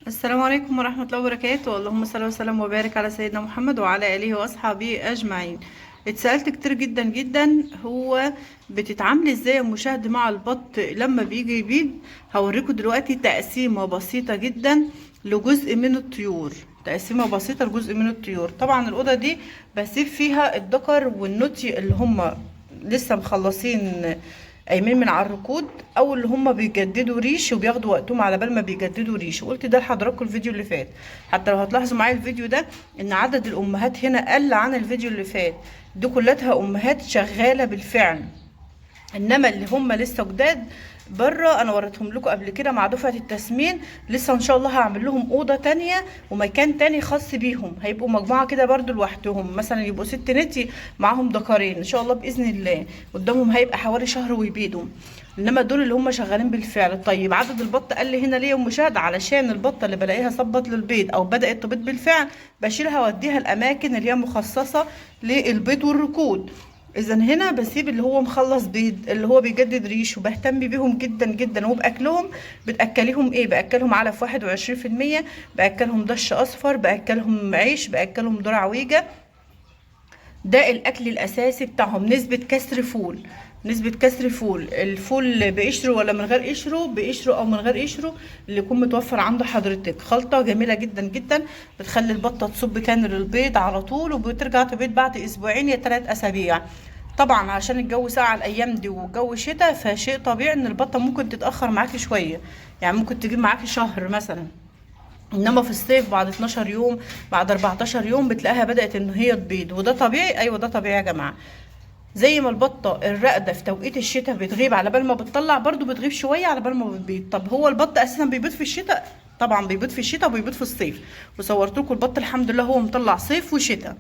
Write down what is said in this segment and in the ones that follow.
السلام عليكم ورحمة الله وبركاته. اللهم صل وسلم وبارك على سيدنا محمد وعلى آله وأصحابه أجمعين. اتسألت كتير جدا جدا، هو بتتعاملي ازاي يا مشاهد مع البط لما بيجي يبيض؟ هوريكم دلوقتي تقسيمة بسيطة جدا لجزء من الطيور، تقسيمة بسيطة لجزء من الطيور. طبعا الأوضة دي بسيب فيها الذكر والنوتي اللي هم لسه مخلصين قايمين من على الركود، او اللي هم بيجددوا ريش وبياخدوا وقتهم على بال ما بيجددوا ريش. وقلت ده لحضراتكم الفيديو اللي فات، حتى لو هتلاحظوا معايا الفيديو ده ان عدد الامهات هنا قل عن الفيديو اللي فات. دي كلها امهات شغالة بالفعل، انما اللي هم لسه جداد بره انا وريتهم لكم قبل كده مع دفعه التسمين، لسه ان شاء الله هعمل لهم اوضة تانية ومكان تاني خاص بيهم، هيبقوا مجموعة كده برضو لوحدهم، مثلا يبقوا 6 نتي معاهم ذكرين ان شاء الله باذن الله، قدامهم هيبقى حوالي شهر ويبيضوا. انما دول اللي هم شغالين بالفعل. طيب عدد البط قل هنا ليه يا ام شهد؟ علشان البطة اللي بلاقيها صبت للبيض او بدات تبيض بالفعل بشيلها واديها الاماكن اللي هي مخصصة للبيض والركود. اذا هنا بسيب اللي هو مخلص بيض، اللي هو بيجدد ريش، وبهتم بيهم جدا جدا وباكلهم. بتاكليهم ايه؟ باكلهم علف 21%، باكلهم دش اصفر، باكلهم عيش، باكلهم ذره عويجه. ده الاكل الاساسي بتاعهم. نسبه كسر فول، نسبة كسر فول، الفول بقشره ولا من غير قشرة؟ بقشره او من غير قشرة، اللي يكون متوفر عند حضرتك. خلطة جميلة جدا جدا، بتخلي البطة تصب كانر البيض على طول، وبترجع تبيض بعد اسبوعين يا 3 اسابيع. طبعا عشان الجو ساقع الايام دي والجو شتاء، فشيء طبيعي ان البطة ممكن تتأخر معاكي شوية، يعني ممكن تجيب معاكي شهر مثلا. انما في الصيف بعد 12 يوم، بعد 14 يوم بتلاقيها بدأت ان هي تبيض، وده طبيعي. ايوه ده طبيعي يا جماعة. زي ما البطة الراقده في توقيت الشتاء بتغيب على بال ما بتطلع، برضو بتغيب شوية على بال ما بتبيض. طب هو البط اساسا بيبيض في الشتاء؟ طبعا بيبيض في الشتاء وبيبيض في الصيف، وصورت لكم البط الحمد لله هو مطلع صيف وشتاء.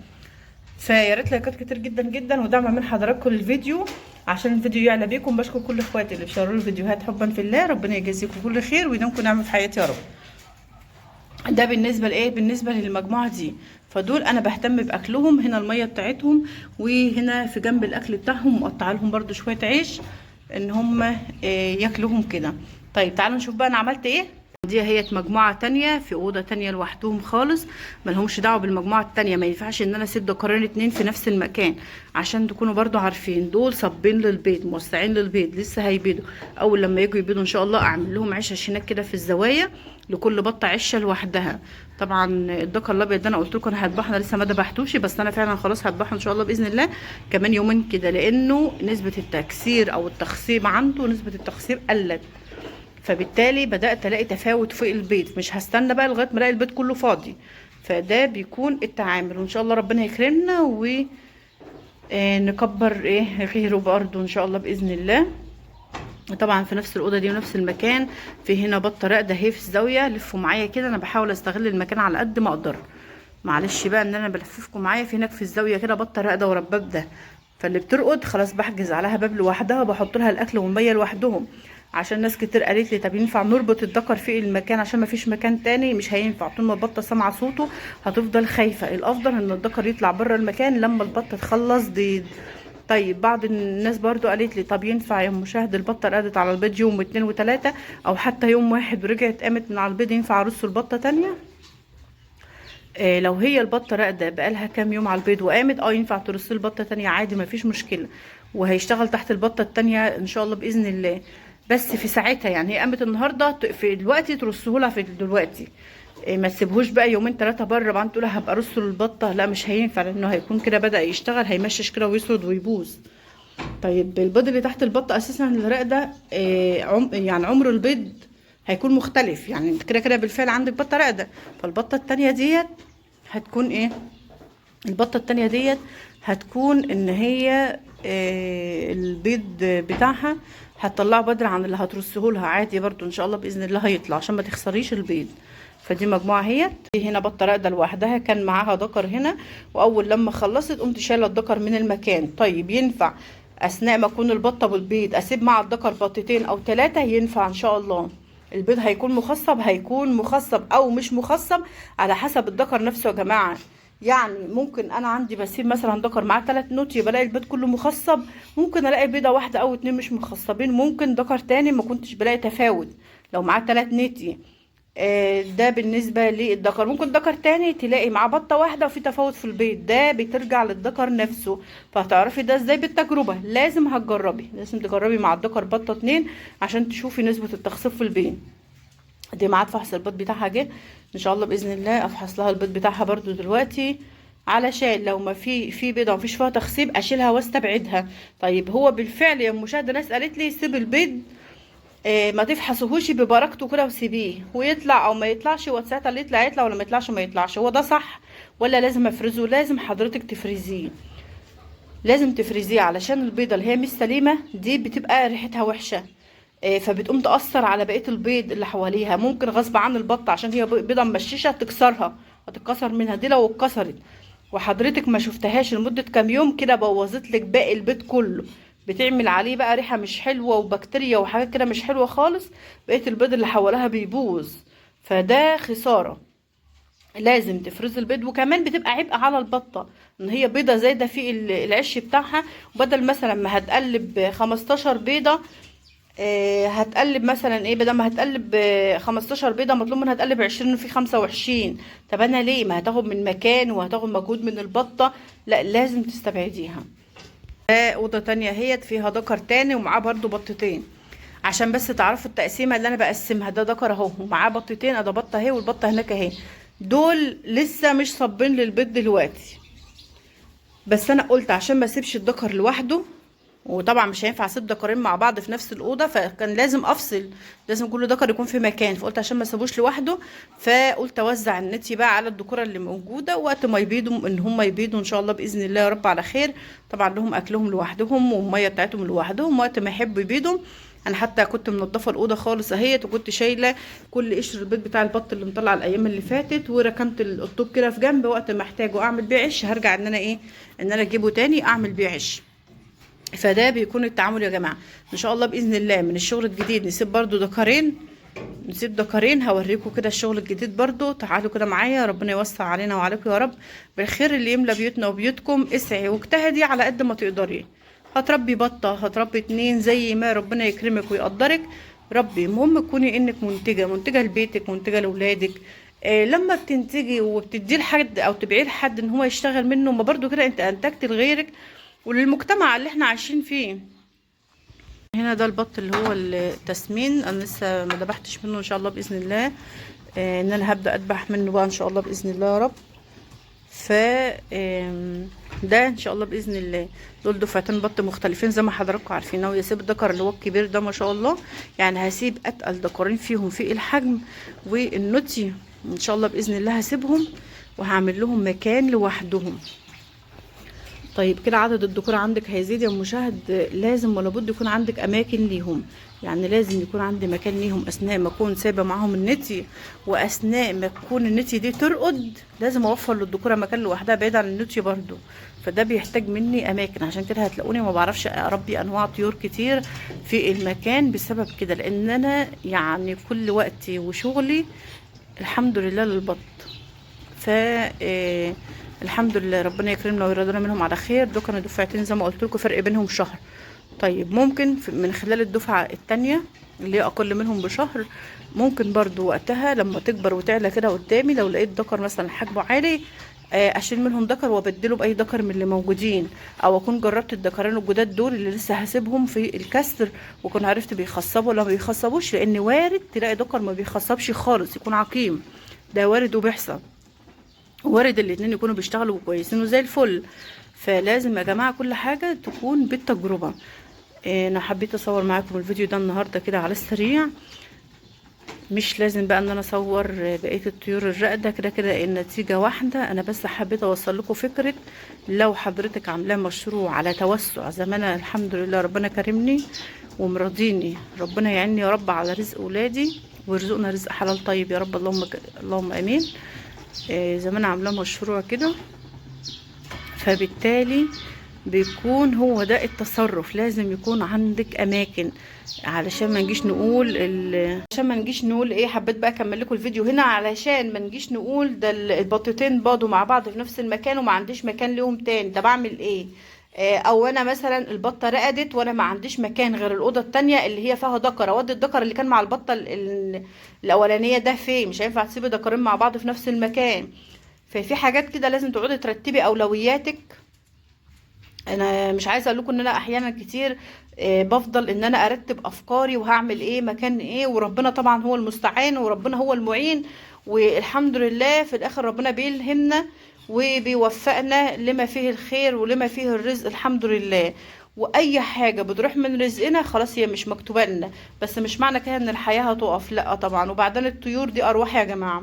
فيا ريت لايكات كتير جدا جدا ودعم من حضراتكم للفيديو عشان الفيديو يعلى بيكم. بشكر كل اخواتي اللي بيشاركوا الفيديوهات حبا في الله، ربنا يجازيكم كل خير ويديمكم نعمه في حياتي يا رب. ده بالنسبة لايه؟ بالنسبة للمجموعة دي. فدول انا بهتم باكلهم، هنا المية بتاعتهم، وهنا في جنب الاكل بتاعهم مقطعه لهم برده شوية عيش ان هم ياكلوهم كده. طيب تعالوا نشوف بقى انا عملت ايه. دي هي مجموعة تانية في اوضة تانية لوحدهم خالص، ملهمش دعوه بالمجموعة التانية. ما ينفعش ان انا اسيب ذكرين 2 في نفس المكان، عشان تكونوا برضو عارفين دول صابين للبيض، موسعين للبيض، لسه هيبيضوا. اول لما يجوا يبيضوا ان شاء الله اعمل لهم عشه هناك كده في الزوايا، لكل بطه عشه لوحدها. طبعا الذكر الابيض ده انا قلت لكم انا هذبحه، انا لسه ما ذبحتوش، بس انا فعلا خلاص هذبحه ان شاء الله باذن الله كمان يومين كده، لانه نسبه التكسير او التخصيب عنده، نسبه التخصيب قلت، فبالتالي بدأت الاقي تفاوت في البيض. مش هستنى بقى لغاية ما الاقي البيض كله فاضي. فده بيكون التعامل، وان شاء الله ربنا يكرمنا و نكبر ايه غيره برضه ان شاء الله باذن الله. طبعا في نفس الاوضة دي ونفس المكان في هنا بطه راقده اهي في الزاوية. لفوا معايا كده، انا بحاول استغل المكان على قد ما اقدر، معلش بقى ان انا بلففكم معايا. في هناك في الزاوية كده بطه راقده ورا الباب ده، فاللي بترقد خلاص بحجز عليها باب لوحدها، وبحط لها الاكل والمية لوحدهم. عشان ناس كتير قالت لي طب ينفع نربط الذكر في المكان عشان ما فيش مكان تاني؟ مش هينفع، طول ما البطة سامعه صوته هتفضل خايفة. الافضل ان الذكر يطلع بره المكان لما البطة تخلص بيض. طيب بعض الناس برضو قالت لي طب ينفع يا مشاهد البطة رقدت على البيض يوم و2 و3 او حتى يوم واحد ورجعت قامت من على البيض، ينفع ارص البطة تانية؟ لو هي البطة راقده بقالها كام يوم على البيض وقامت، ينفع ترصي البطة تانية عادي، مفيش مشكلة، وهيشتغل تحت البطة التانية ان شاء الله باذن الله. بس في ساعتها، يعني هي قامت النهارده في دلوقتي ترصهولها في دلوقتي، ما تسيبهوش بقى يومين 3 بره بعدين تقول هبقى ارص البطة، لا مش هينفع، لانه هيكون كده بدا يشتغل، هيمشش كده ويسرد ويبوظ. طيب البيض اللي تحت البطة اساسا اللي راقده، يعني عمر البيض هيكون مختلف، يعني انت كده كده بالفعل عندك بطه راقده، فالبطه التانية ديت هتكون ايه؟ البطة التانية ديت هتكون ان هي البيض بتاعها هتطلعه بدري عن اللي هترصهولها عادي برضو ان شاء الله باذن الله هيطلع، عشان ما تخسريش البيض. فدي مجموعة اهيت. هنا بطه راقده لوحدها، كان معاها ذكر هنا، واول لما خلصت قمت شايله الذكر من المكان. طيب ينفع اثناء ما اكون البطة بالبيض اسيب مع الذكر بطتين او 3؟ ينفع ان شاء الله. البيض هيكون مخصب، هيكون مخصب او مش مخصب على حسب الذكر نفسه يا جماعة. يعني ممكن انا عندي بسيب مثلا ذكر معاه 3 نوت بلاقي البيض كله مخصب، ممكن الاقي بيضة واحدة او 2 مش مخصبين، ممكن ذكر تاني ما كنتش بلاقي تفاوت لو معاه 3 نتي. ده بالنسبة للذكر. ممكن ذكر تاني تلاقي معاه بطة واحدة وفي تفاوت في البيض، ده بترجع للذكر نفسه. فهتعرفي ده ازاي؟ بالتجربة، لازم هتجربي، لازم تجربي مع الذكر بطة 2 عشان تشوفي نسبة التخصيب في البيض. دي ميعاد فحص البيض بتاعها جه، ان شاء الله باذن الله افحص لها البيض بتاعها برضو دلوقتي، علشان لو ما في بيضة ما فيش فيها تخصيب اشيلها واستبعدها. طيب هو بالفعل يا مشاهده ناس قالت لي سيب البيض، ما تفحصوهوش ببركته كده وسيبيه ويطلع او ما يطلعش، وساعتها اللي يطلع يطلع ولا ما يطلعش ما يطلعش. هو ده صح ولا لازم افرزه؟ لازم حضرتك تفرزيه، لازم تفرزيه علشان البيضة اللي هي مش سليمة دي بتبقى ريحتها وحشة، فبتقوم تأثر على بقية البيض اللي حواليها. ممكن غصب عن البطة عشان هي بيضة ممششة تكسرها، هتتكسر منها. دي لو اتكسرت وحضرتك ما شفتهاش لمدة كام يوم كده بوظت لك باقي البيض كله، بتعمل عليه بقى ريحة مش حلوة وبكتيريا وحاجات كده مش حلوة خالص، بقية البيض اللي حواليها بيبوظ، فده خسارة. لازم تفرز البيض. وكمان بتبقى عبء على البطة ان هي بيضة زايدة في العش بتاعها، وبدل مثلا ما هتقلب 15 بيضة، هتقلب مثلا ايه، بدل ما هتقلب 15 بيضة مطلوب منها تقلب 20 وفي 25. طب انا ليه؟ ما هتاخد من مكان وهتاخد مجهود من البطة، لا لازم تستبعديها. اوضة تانية اهيت فيها ذكر تاني ومعاه برضو بطتين، عشان بس تعرفوا التقسيمة اللي انا بقسمها. ده ذكر اهو ومعاه بطتين، اده بطة اهي والبطة هناك اهي. دول لسه مش صابين للبيض دلوقتي، بس انا قلت عشان ما اسيبش الذكر لوحده، وطبعا مش هينفع اسيب ذكرين مع بعض في نفس الاوضة، فكان لازم افصل، لازم كل ذكر يكون في مكان. فقلت عشان ما اسيبوش لوحده، فقلت اوزع النتي بقى على الذكوره اللي موجودة وقت ما يبيضوا، ان هم يبيضوا ان شاء الله باذن الله يا رب على خير. طبعا لهم اكلهم لوحدهم والمية بتاعتهم لوحدهم وقت ما يحبوا يبيضوا. انا حتى كنت منظفه الاوضة خالص اهيت، وكنت شايله كل قشر البيض بتاع البط اللي مطلع الايام اللي فاتت، وركنت الطوب كده في جنب، وقت ما احتاجه اعمل بيه عش هرجع ان انا ايه، ان انا اجيبه تاني اعمل بيه عش. فده بيكون التعامل يا جماعة. ان شاء الله باذن الله من الشغل الجديد نسيب برضو ذكرين، نسيب ذكرين، هوريكم كده الشغل الجديد برضو. تعالوا كده معايا، ربنا يوسع علينا وعليكم يا رب بالخير اللي يملى بيوتنا وبيوتكم. اسعي واجتهدي على قد ما تقدري، هتربي بطه، هتربي 2، زي ما ربنا يكرمك ويقدرك ربي. المهم تكوني انك منتجه، منتجه لبيتك، منتجه لاولادك. لما بتنتجي وبتديه لحد او تبيعيه لحد ان هو يشتغل منه، ما برضو كده انت انتجت لغيرك وللمجتمع اللي احنا عايشين فيه. هنا ده البط اللي هو التسمين، انا لسه ما ذبحتش منه ان شاء الله باذن الله، ان انا هبدا اذبح منه بقى ان شاء الله باذن الله يا رب. ف ده ان شاء الله باذن الله دول دفعتين بط مختلفين زي ما حضراتكم عارفين. ناوية اسيب الذكر اللي هو الكبير ده ما شاء الله، يعني هسيب اتقل ذكرين فيهم في الحجم، والنوتي ان شاء الله باذن الله هسيبهم وهعمل لهم مكان لوحدهم. طيب كده عدد الذكور عندك هيزيد يا مشاهد، لازم ولا بد يكون عندك اماكن ليهم، يعني لازم يكون عندي مكان ليهم اثناء ما اكون سايبه معاهم النتي، واثناء ما تكون النتي دي ترقد لازم اوفر للذكوره مكان لوحدها بعيد عن النتي برضو. فده بيحتاج مني اماكن، عشان كده هتلاقوني ما بعرفش اربي انواع طيور كتير في المكان بسبب كده، لان انا يعني كل وقتي وشغلي الحمد لله للبط. ف الحمد لله ربنا يكرمنا ويرضينا منهم على خير. دول كانوا دفعتين زي ما قلت لكم، فرق بينهم شهر. طيب ممكن من خلال الدفعة التانية اللي هي اقل منهم بشهر، ممكن برضو وقتها لما تكبر وتعلى كده قدامي، لو لقيت ذكر مثلا حجمه عالي، اشيل منهم ذكر وابدله باي ذكر من اللي موجودين، او اكون جربت الذكرين الجداد دول اللي لسه هسيبهم في الكسر، واكون عرفت بيخصبوا ولا ما بيخصبوش، لان وارد تلاقي ذكر ما بيخصبش خالص يكون عقيم، ده وارد وبيحصل، وارد الاتنين يكونوا بيشتغلوا كويسين وزي الفل. فلازم يا جماعة كل حاجة تكون بالتجربة. انا حبيت اصور معاكم الفيديو ده النهارده كده على السريع، مش لازم بقى ان انا اصور بقية الطيور الراقده، كده كده النتيجة واحدة. انا بس حبيت اوصل لكم فكرة، لو حضرتك عاملاه مشروع على توسع زي ما انا الحمد لله ربنا كرمني ومرضيني، ربنا يعيني يا رب على رزق ولادي ويرزقنا رزق حلال طيب يا رب، اللهم امين. زي ما انا عاملاه مشروع كده، فبالتالي بيكون هو ده التصرف. لازم يكون عندك اماكن علشان ما نجيش نقول عشان ما نجيش نقول ايه. حبيت بقى اكمل لكم الفيديو هنا علشان ما نجيش نقول ده البطتين باضوا مع بعض في نفس المكان وما عنديش مكان ليهم تاني، ده بعمل ايه؟ او انا مثلا البطة رقدت وانا ما عنديش مكان غير الاوضة التانية اللي هي فيها ذكر، اودي الذكر اللي كان مع البطة الاولانية ده فين؟ مش هينفع تسيبي ذكرين مع بعض في نفس المكان. ففي حاجات كده لازم تقعدي ترتبي اولوياتك. انا مش عايزه اقول لكم ان انا احيانا كتير بفضل ان انا ارتب افكاري وهعمل ايه مكان ايه، وربنا طبعا هو المستعان وربنا هو المعين، والحمد لله في الاخر ربنا بيلهمنا وبيوفقنا لما فيه الخير ولما فيه الرزق الحمد لله. واي حاجة بتروح من رزقنا خلاص هي مش مكتوبة لنا، بس مش معنى كده ان الحياة هتقف، لا طبعا. وبعدين الطيور دي ارواح يا جماعة،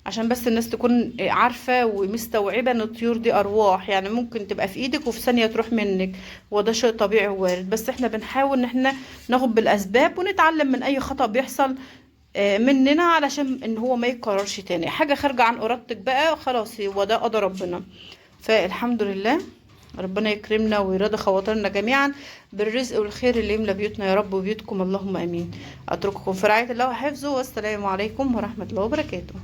عشان بس الناس تكون عارفة ومستوعبة ان الطيور دي ارواح، يعني ممكن تبقى في ايدك وفي ثانية تروح منك، وده شيء طبيعي ووارد. بس احنا بنحاول ان احنا ناخد بالاسباب ونتعلم من اي خطأ بيحصل مننا علشان ان هو ما يتكررش تاني. حاجة خارجة عن ارادتك بقى خلاص، هو ده قدر ربنا. فالحمد لله ربنا يكرمنا ويرضي خواطرنا جميعا بالرزق والخير اللي يملى بيوتنا يا رب وبيوتكم، اللهم امين. اترككم في رعاية الله وحفظه، والسلام عليكم ورحمة الله وبركاته.